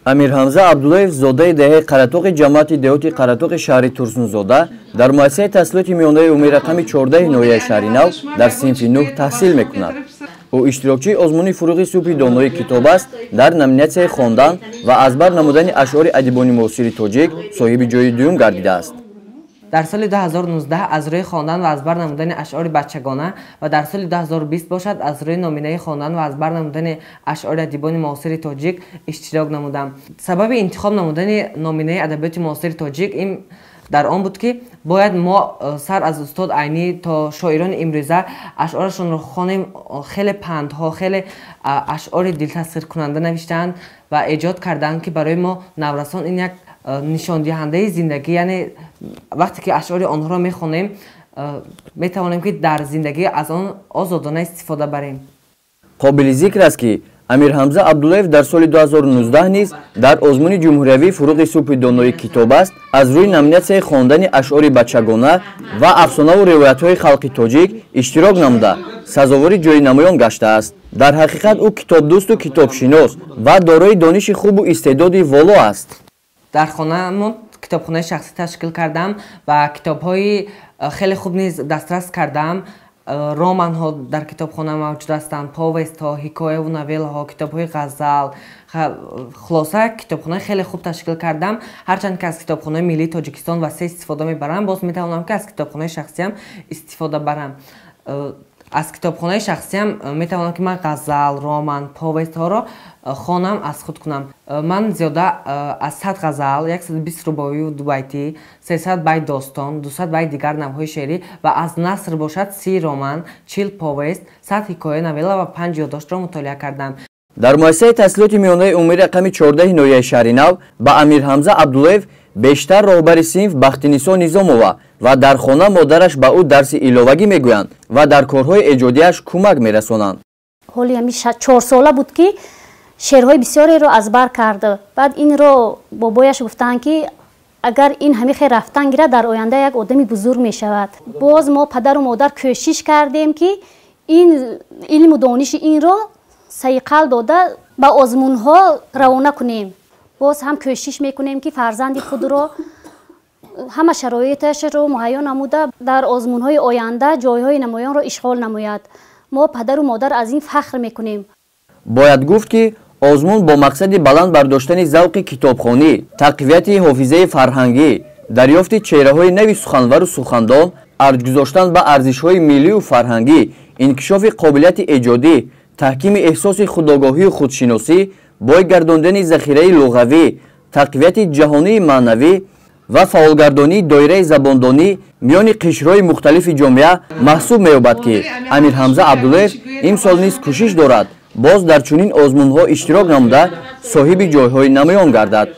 Амирҳамза Абдуллоев, зодаи деҳаи Қаратоқи ҷамоати деҳоти Қаратоқи шаҳри Турсунзода, дар муассисаи таҳсилоти миёнаи умумии рақами 14 ноҳияи Шаҳри Нав дар синфи 9 таҳсил мекунад. Ӯ иштирокчии озмуни «Фуруғи субҳи донои китоб аст» дар номинатсияи хондан ва аз бар намудани ашъори адибони муосири тоҷик соҳиби ҷои дуюм гардидааст. Дар соли 2019 аз рӯи хондан ва аз бар намудани ашъори бачагона ва дар соли 2020 бошад, аз рӯи номинаи хондан ва аз бар намудани ашъори адибони муосири тоҷик иштирок намудам. Сабаби интихоб намудани номинаи адабиёти муосири тоҷик ин дар он буд, ки бояд мо сар аз устод Айнӣ то шоирони имрӯза ашъорашонро хонем. Хеле пандҳо, хеле ашъори дилтасхиркунанда навиштаанд ва эҷод кардаанд, ки барои мо наврасон ин як нишондиҳандаи зиндагӣ, яъне вақте ки ашъори онҳоро мехонем, метавонем, ки дар зиндагӣ аз он озодона истифода барем. Қобили зикр аст, ки Амирҳамза Абдуллоев дар соли 2019 низ дар озмуни ҷумҳуриявии «Фуруғи субҳи донои китоб аст» аз рӯи номинатсияи хондани ашъори бачагона ва афсонаву ривоятҳои халқи тоҷик иштирок намуда, сазовори ҷои намоён гаштааст. Дар ҳақиқат, ӯ китобдӯсту китобшинос ва дорои дониши хубу истеъдоди воло аст. Дар хонаамон китобхонаи шахсӣ ташкил кардам ва китобҳои хеле хуб низ дастрас кардам. Романҳо дар китобхона мавҷуд ҳастанд, повестҳо, ҳикояву новеллаҳо, китобҳои ғазал. Хулоса, китобхонаи хеле хуб ташкил кардам. Ҳарчанд ки аз китобхонаи миллии Тоҷикистон васеъ истифода мебарам, боз метавонам, ки аз китобхонаи шахсиам истифода барам. Аз китобхонаи шахсиам метавонам, ки ман ғазал, роман, повестҳоро хонам, аз худ кунам. Ман зиёда аз 100 ғазал, 120 рубоию дубайтӣ, 300 байт достон, 200 байт дигар навъҳои шеърӣ ва аз наср бошад 30 роман, 40 повест, 100 ҳикоя, новелла ва панҷ ёддоштро мутолиа кардам. Дар муассисаи таҳсилоти миёнаи умумии рақами 14 ноҳияи Шаҳри Нав ба Амирҳамза Абдуллоев бештар роҳбари синф Бахтинисо Низомова ва дар хона модараш ба ӯ дарси иловагӣ мегӯянд ва дар корҳои эҷодиаш кӯмак мерасонанд. Ҳоли ҳами 4сола буд, ки шеърҳои бисёреро аз бар кард. Баъд инро бобояш гуфтанд, ки агар ин ҳамин хел рафтан гирад, дар оянда як одами бузург мешавад. Боз мо, падару модар, кӯшиш кардем, ки ин илму дониши инро сайқал дода, ба озмунҳо равона кунем. Боз ҳам кӯшиш мекунем, ки фарзанди худро ҳама шароиташро муҳайё намуда, дар озмунҳои оянда ҷойҳои намоёнро ишғол намояд. Мо, падару модар, аз ин фахр мекунем. Бояд гуфт, ки озмун бо мақсади баланд бардоштани завқи китобхонӣ, тақвияти ҳофизаи фарҳангӣ, дарёфти чеҳраҳои нави суханвару сухандон, арҷ гузоштан ба арзишҳои миллию фарҳангӣ, инкишофи қобилияти эҷодӣ, таҳкими эҳсоси худогоҳию худшиносӣ, бой гардондани захираи луғавӣ, тақвияти ҷаҳонии маънавӣ ва фаъолгардонии доираи забондонӣ миёни қишрҳои мухталифи ҷомеа маҳсуб меёбад, ки Амирҳамза Абдуллоев имсол низ кӯшиш дорад, боз дар чунин озмунҳо иштирок намуда, соҳиби ҷойҳои намоён гардад.